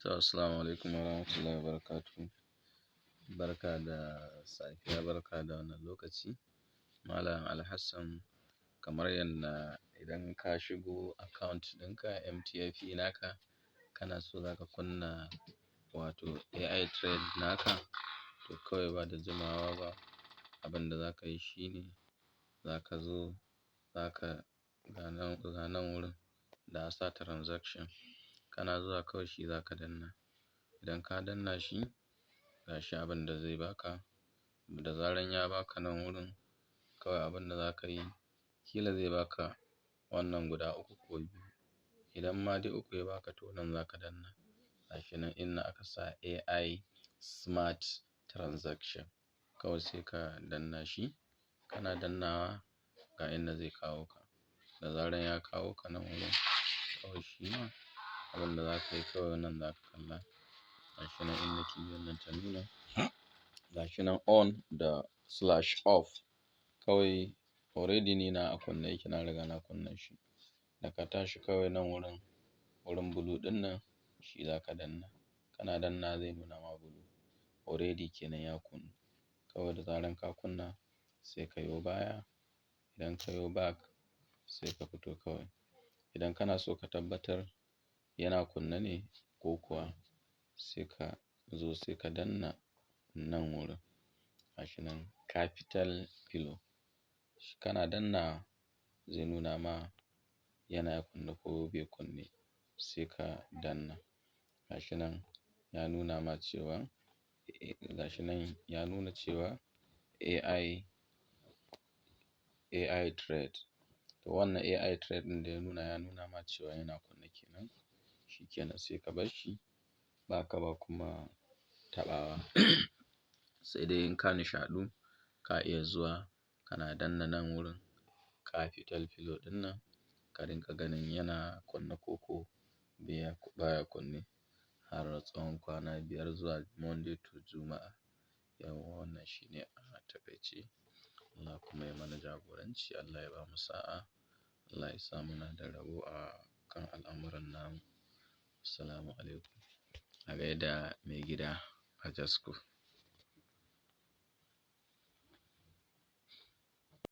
To, assalamu alaikum warahmatullahi wabarakatuh. Barka da safiya, barka da wannan lokaci. Malam Alhassan, kamar yadda idan ka shigo account ɗinka MTFE naka, kana so za ka kunna wato AI trade naka, to kawai ba da jimawa ba, abin da za ka yi shine za ka zo za ka ga nan wurin da aka sa transaction. Kana zuwa kawai shi za ka danna. Idan ka danna shi, gashi abin da zai baka. Da zaran ya baka nan wurin, kawai abin da za ka yi, kila zai baka wannan guda uku ko biyu. Idan ma dai uku ya baka, to nan za ka danna. Gashi nan inda aka sa AI Smart Transaction. Kawai sai ka danna shi. Kana dannawa, ga inda zai kawo ka. Da zaran ya kawo ka nan wurin, kawai shi ma abin da za ka yi, kawai nan za ka kalla. Gashi nan inda kibiyar nan ta nuna. Gashi nan on da slash off. Kawai already ni na a kunne yake, na riga na kunna shi. Da ka tashi kawai nan wurin, wurin blue ɗin nan shi za ka danna. Kana danna zai nuna ma blue. Already kenan ya kunnu. Kawai da zaran ka kunna, sai ka yo baya. Idan ka yo back, sai ka fito kawai. Idan kana so ka tabbatar yana kunne ne ko kuwa, sai ka zo sai ka danna nan wurin. Gashi nan capital flow. Kana danna zai nuna ma yana kunne ko bai kunne, sai ka danna. Gashi nan ya nuna ma cewa, gashi nan ya nuna cewa AI trade. To, wannan AI trade ɗin da ya nuna ma cewa yana kunne kenan. Shi kenan, sai ka bar shi, ba ka ba kuma taɓawa. Sai dai in ka nishaɗu, ka iya zuwa kana danna nan wurin capital flow ɗin nan, ka rinƙa ganin yana kunne ko ko baya kunne har tsawon kwana 5 zuwa Monday to Juma'a. Yauwa, wannan shine a taƙaice. Allah kuma ya mana jagoranci, Allah ya bamu sa'a, Allah ya sa muna da rabo a kan al'amuran namu. Assalamu alaikum. A gaida maigida Ajasco.